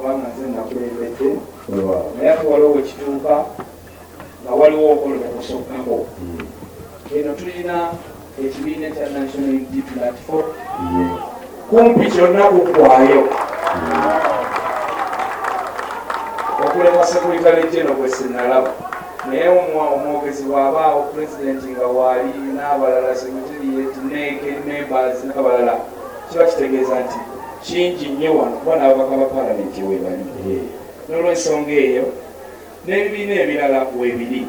kubanga nze nakulembedde, naye ate waliwo wekituuka nga waliwo okola okusokkako. Eno tulina ekibiina ekya National Unity Platform, kumpi kyonna kuggwayo okuleka Secretary General gwe sinalaba, naye omwogezi bw'abaawo, pulezidenti nga waali n'abalala, secretariat, NEC members n'abalala, kiba kitegeeza nti kingi nnyo wano, kuba n'ababaka ba palamenti webali. N'olwensonga eyo n'ebibiina ebirala weebiri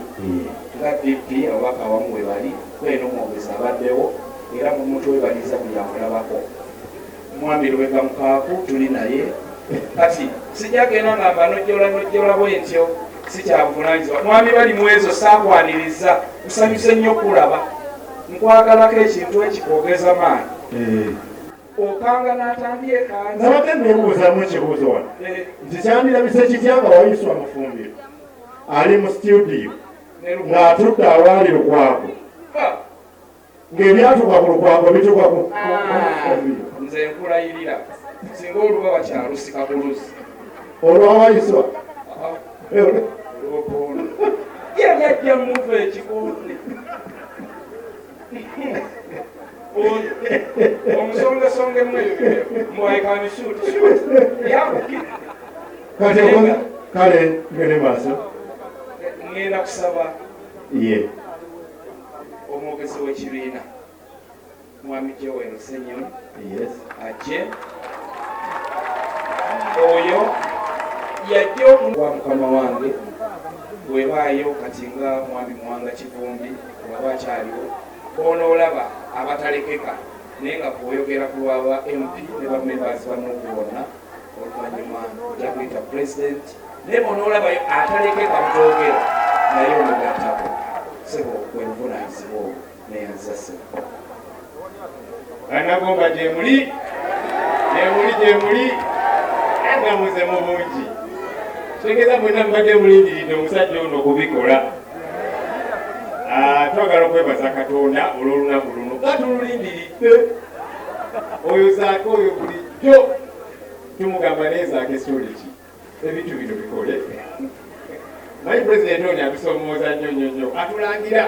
nga DP, ababaka awamu webali kweno, omwogezi abaddewo era mumutwebaliza buli amulabako. Mwami Lubega Mukaaku tuli naye. Kati sijja genda nga mbanojjola nojjola bwe ntyo, si kyabuvunanyizibwa. Mwami bali mwezo saakwaniriza, nsanyuse nnyo kulaba, nkwagalako ekintu ekikwogeza maanyi. Okanga n'atandyekanze. Nabadde nebuuzamu ekibuuzo wano nti kyandirabise kitya nga Waiswa Mufumbiro ali mu studio ng'atudde awaali Lukwago, ng'ebyatuuka ku Lukwago bituuka ku Mufumbiro? Nze nkulayirira, singa oluba bakyalusika ku luzzi. Olwa Waiswa? Olwokoona yali ajja muva ekikonde omusongesongemu ebyo mwaikanishuti yakuki. Kati kale ngende maaso. Ngenda kusaba ye omwogezi w'ekibiina, Mwami Joel Ssenyonyi, ajje. Oyo yajja wa mukama wange bwebaayo kati nga Mwami Muwanga Kivumbi waba akyaliwo, bonoolaba abatalekeka, naye nga bwoyogera ku lwaba MP ne ba members ba NUP bonna. Oluvannyuma ojja kuyita president, naye bonoolabayo atalekeka mutoogera naye omugattako. Sebo, bwe buvunaanyizibwa obwo. Neyanza, sebo. Bannagomba gyemuli, gyemuli, gyemuli, nga muze mu bungi, kitegeeza mwenna mubadde mulindiridde omusajja ono okubikola. Twagala okwebaza Katonda olw'olunaku luno nga tululindiridde. Oyo Zaake oyo bulijjo tumugamba, naye Zaake story ki? Ebintu bino bikole. Manyi pulezidenti ono atusomooza nnyo nnyo nnyo, atulangira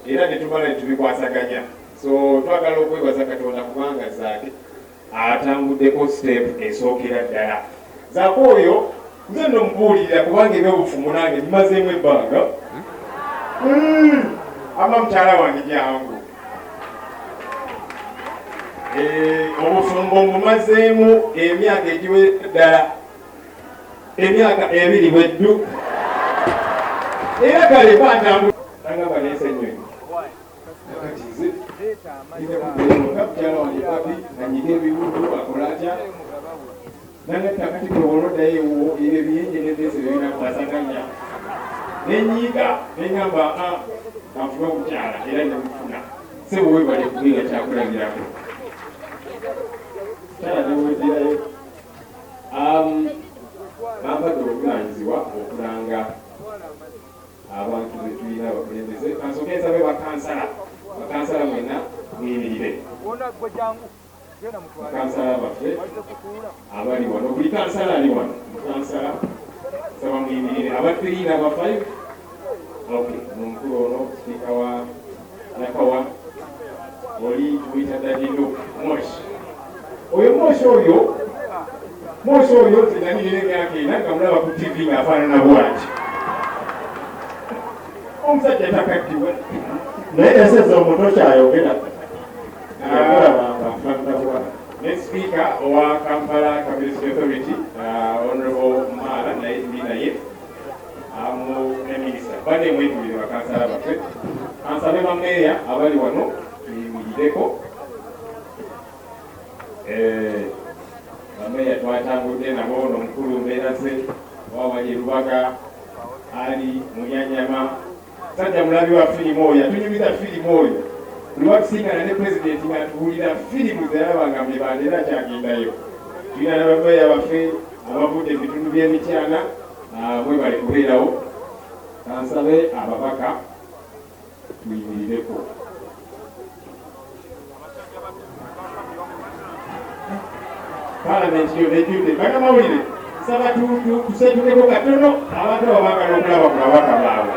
era ne tumala ne tubikwasaganya. So twagala okwebaza Katonda kubanga Zaake atambuddeko step esookera ddala. Zaake oyo nze nno mubuulirira, kubanga ebyobufumu nange bimazeemu ebbanga. Ama mukyala wange jangu. Obufumbo mbumazeemu emyaka egiwera ddala emyaka 20 bweddu, era kale batambula nga nesenyonyi. Kakati nze nja kuddayo mukyala wange papi anyiga ebiwundu, akola atya nagatta. Kati gwe oloddayo ewuwo, ebyo ebiyenje nebese bebinakwasaganya. Nenyiiga neŋŋamba a kanfune omukyala, era nemufuna. Sebo, webale kubeera kyakulabirako. Kyala neweddirayo bampadde obuvunanyizibwa okulanga abantu betulina abakulembeze. Kansooke nsabe bakansala, bakansala mwenna muyimirire, bakansala baffe abali wano, buli kansala ali wano, mukansala saba muyimirire, aba 3 n'aba 5. Okay, nomukulu ono sipiika wa Nakawa oli tumuyita Dadido Moshi. Oyo Moshi, oyo Moshi oyo nze nali nina emyaka 4 nga mulaba ku TV ng'afaanana bwati. Omusajja takaddiwa. Naye eseza omuto kyayogera yakulabanga afaanana bwati. Ne sipiika owa Kampala Capital Authority, Honorable Mara, naye tuli naye amu ne minisita. Bane mwetumire bakansala baffe. Kansabe bameeya abali wano tuyimirireko. Bameeya twatambudde nabo, nomukulu Mbeerase wawali Rubaga ali Mulyanyama, sajja mulabi wa firimu oyo atunyumiza firimu oyo. Buli watusinkana ne pulezidenti ng'atubuulira firimu zeyalabanga mu Ibanda, era akyagendayo. Tulina n'abameeya baffe abavudde mu bitundu by'Emityana, mwebale kubeerawo. Kansabe ababaka tuyimirireko. Palamenti yonna ejjudde. Bannamawulire, nsaba tusetukeko katono, abantu abo baagala okulaba ku babaka baabwe.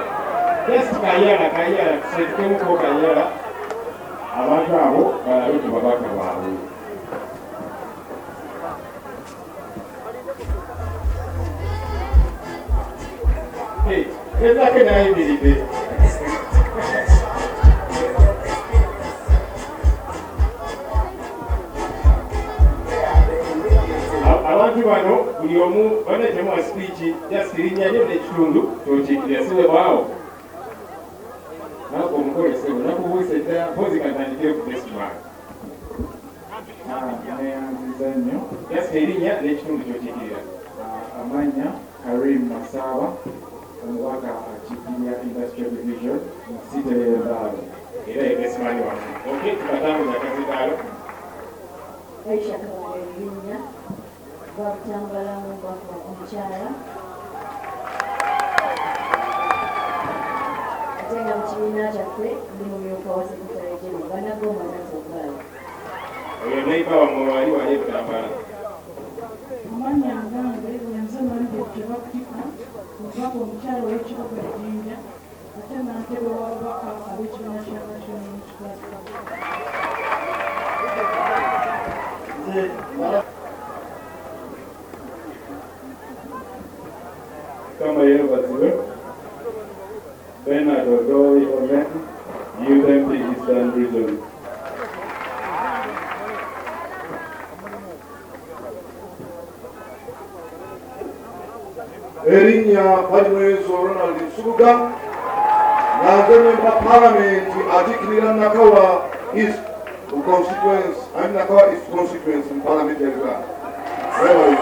Just kayala kayala, tusetukemuko kayala, abantu abo balabe ku babaka baabwe. Gezaako nayimiridde. Abantu bano buli omu banatemu speech, just erinnya lyo n'ekitundu kyokiikirira, si weewaawo. Nako omukole ssebo, nakubuuse dda, mpozi katandikire ku Desmond. Neyanziza nnyo. Just erinnya n'ekitundu kyokiikirira. Amannya Karim Masaba, omubaka akiikirira Industrial Division mu city y'e Mbale. Era ye Desmond wano. Okay, tukatambuza akazindaalo. Aisha Kabanda erinnya, Butambala, mubaka omukyala ate nga mu kibiina kyaffe ndi mumyuka wa Secretary General Banagoma Nazogaala. Oyo neighbor wammwe wali wali e Butambala. Amannya gange nze Margaret Tebakutika, omubaka omukyala ow'ekibuga Jinja, ate nnantebe w'ababaka ab'ekibiina kya National Unity Platform. Kama yeebazibwe. Bernard Odoi Omen, Youth MP Eastern Region. Erinnya Balimwezo Ronald Nsubuga, nga nze memba palamenti akiikirira Nakawa East constituency, I mean Nakawa East constituency mu palamenti ya Uganda. Weebale.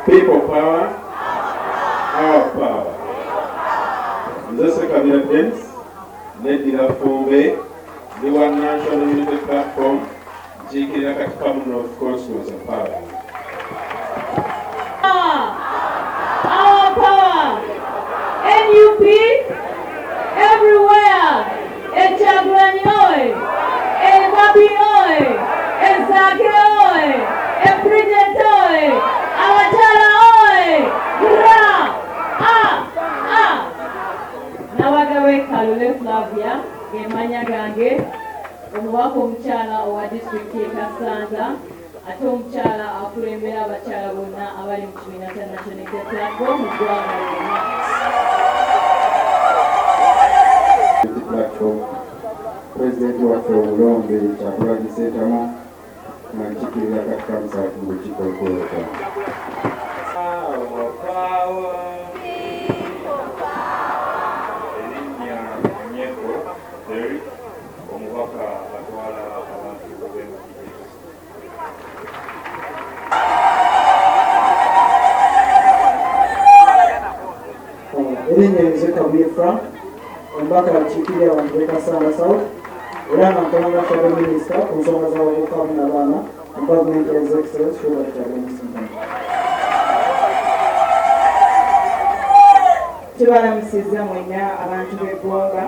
People power, our power. Nze Ssekabira James, neddira Ffumbe, ndi wa National Unity Platform, nkiikirira Katikamu North Constituency Parliament. Our power! NUP everywhere! Kyagulanyi oye! Bobi oye! Zaake oye! Bridget oye! Abakyala oye! Ra! A! A! Nabagabe Kalule Flavia gemanya gange, omubaka omukyala owa disitulikiti y'e Kassanda, ate omukyala akulembera abakyala bonna abali mu kibiina kya National Unity Platform mu ggwanga lyonna. Platform, pulezidenti waffe omulonde Kyagulanyi Ssentamu, nga nkiikirira Katikamu South mu lukiiko olukulu. Our power. Erinnya Nyeko Derrick, omubaka atwala abantu b'e Makindye. Erinnya nze Kabuye Frank, omubaka akiikirira abantu b'e Kassanda South, era nga nkola nga shadow minister ku nsonga z'abavubuka wamu n'abaana mu gavumenti ya His Excellency Robert Kyagulanyi Ssentamu. Tubalamusizza mwenna abantu b'eggwanga,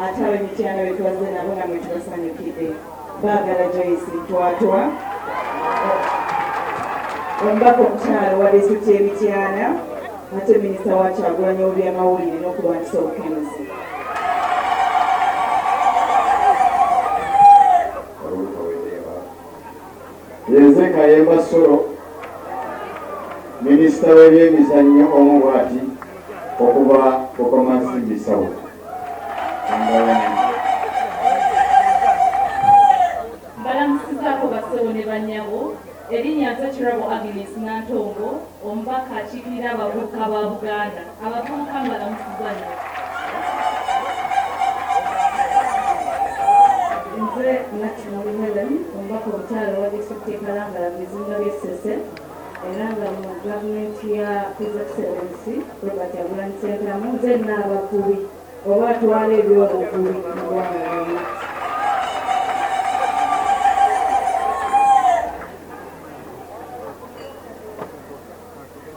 ate ab'emityana betwazze nabo namwe tubasanyukidde. Baagala Joyce Ntwatwa, omubaka omukyala wa disitulikiti y'e Mityana, ate minisita wa Kyagulanyi ow'ebyamawulire n'okulwanyisa obukenuzi. Yenze Kayemba Solo, minisita w'ebyemizannyo omu bw'ati okuva Bukomansimbi South. Mbalamusizaako bassebo ne bannyabo. Erinnya nze Kirabo Agnes Nantongo, omubaka akiikirira abavubuka ba Buganda. Abavubuka mbalamusiza nnyo. Nze Nakinoli Helen, omubaka omukyala wa disitulikiti y'e Kalangala mu bizinga by'e Ssese, era nga mu gavumenti ya His Excellency Robert Kyagulanyi Ssentamu nze nnaabavubi oba atwala ebyobuvubi mu ggwanga lyonna.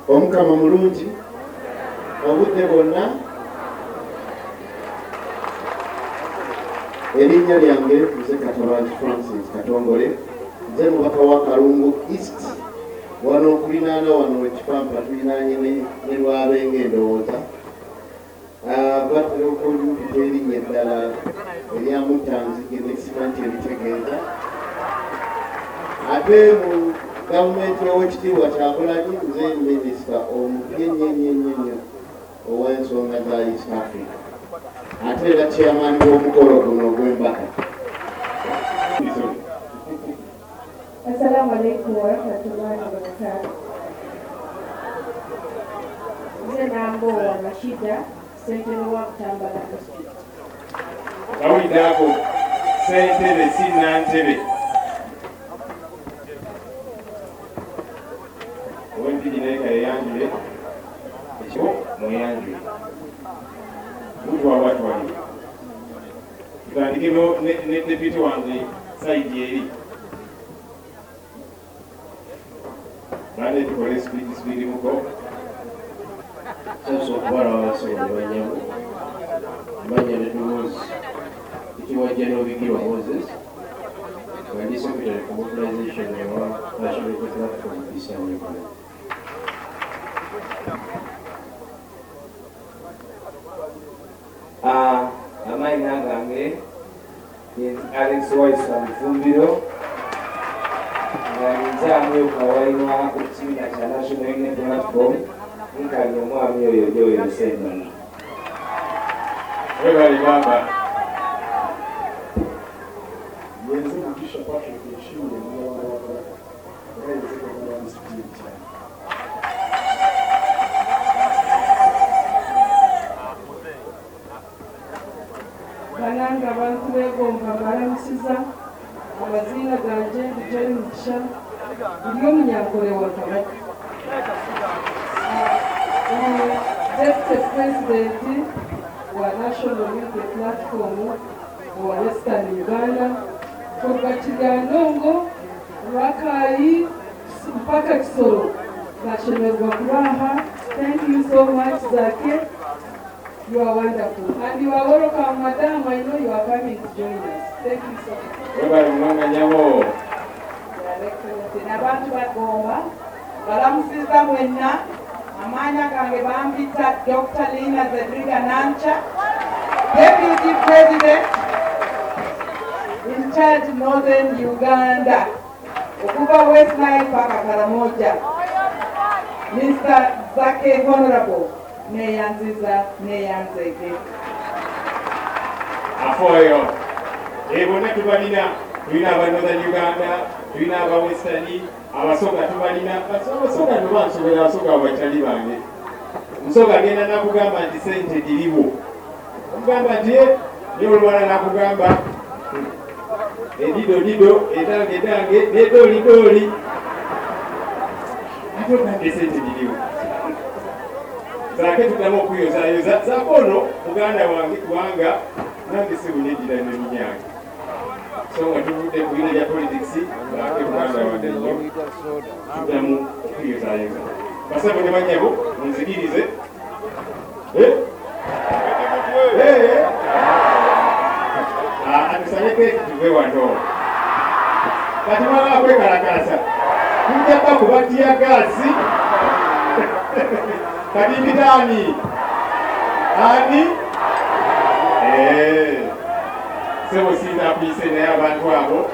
Omukama mulungi obudde bwonna. Erinnya lyange nze Katabazi Francis Katongole, nze mubaka wa Kalungu East. Wano okulinaana wano ekipampa tulinaanye ne Lwabenge endowooza. Batera okumpita erinnya eddala erya Muttanzige nesiba nti eritegeeza. Ate mu gavumenti ow'ekitiibwa Kyagulanyi nze minisita omupya ennyo ennyo ennyo ennyo ow'ensonga za East Africa. Ate era chairman w'omukolo guno ogw'embaka. Assalamu alaikum warahmatullahi wabarakatuh. Nze Nambowa Rashida, ssentebe wa Butambala District. Kawulidde ako, ssentebe si nnantebe. Ow'Empigi naye kayeyanjule, ekyo mweyanjule. Mutwalwa twalibwa. Tutandike ne deputy wange side eri. Bane tukole speed speed muko. Sasa okubalaba abasebo ne bannyabo, amannya n'eddoboozi kitibwa General Bigirwa Moses, nga ndi Secretary for Mobilization owa National Unity Platform Eastern Uganda. Amannya gange ye Alex Waiswa Mufumbiro, nga nze amyuka wainwa ku kibiina kya National Unity Platform, nkanye omwami oyo Joel Ssenyonyi. Webale baba. Yenze Mugisha Patrick Nshimye, munyarwanda wa Kabaka, era yenze gavana wa disitulikiti y'e Mityana. Banange abantu begomba mbalamusiza, amazina ganje ndi Jerry Mugisha, ndi omunyankole wa Kabaka. Deputy President wa National Unity Platform wa Western Uganda, kuruga Kiryandongo, Rwakayi mpaka Kisoro. Nashemerwa kubaha. Thank you so much, Zake. You are wonderful. And you are welcome, madam. I know you are coming to join us. Thank you so much. Webale munonga nyabo. N'abantu bagomba balamusiza mwenna. Amanya gange bampita Dr. Lina Zedriga Nancha, Deputy President in charge Northern Uganda, okuva West Nile paka Karamoja. Mr. Zake Honorable neyanziza neyanzege. Afoyo. Bonna tubalina, tulina aba Northern Uganda, tulina aba Western, abasoga tubalina, abasoga no bansobera abasoga abakyali bange. Omusoga agenda nakugamba nti sente diriwo. Omugamba nti ye olwala nakugamba edido dido, edange edange, nedoli doli. Ate ogambye sente diriwo. Zaake tuddamu okuyozaayoza, Zaake ono muganda wange kubanga nange sibuneddira n'eminyange. So nga tuvudde ku bino ebya politics, Zaake muganda wange nnyo, tuddamu okuyozaayoza. Basebo ne bannyabo, munzikirize. Atusale keeki tuve wano. Kati mwagala kwekalakaasa, tujja kuba teargas. Kati mpita ani? Ani? Sebo sinza akuyise naye abantu abo.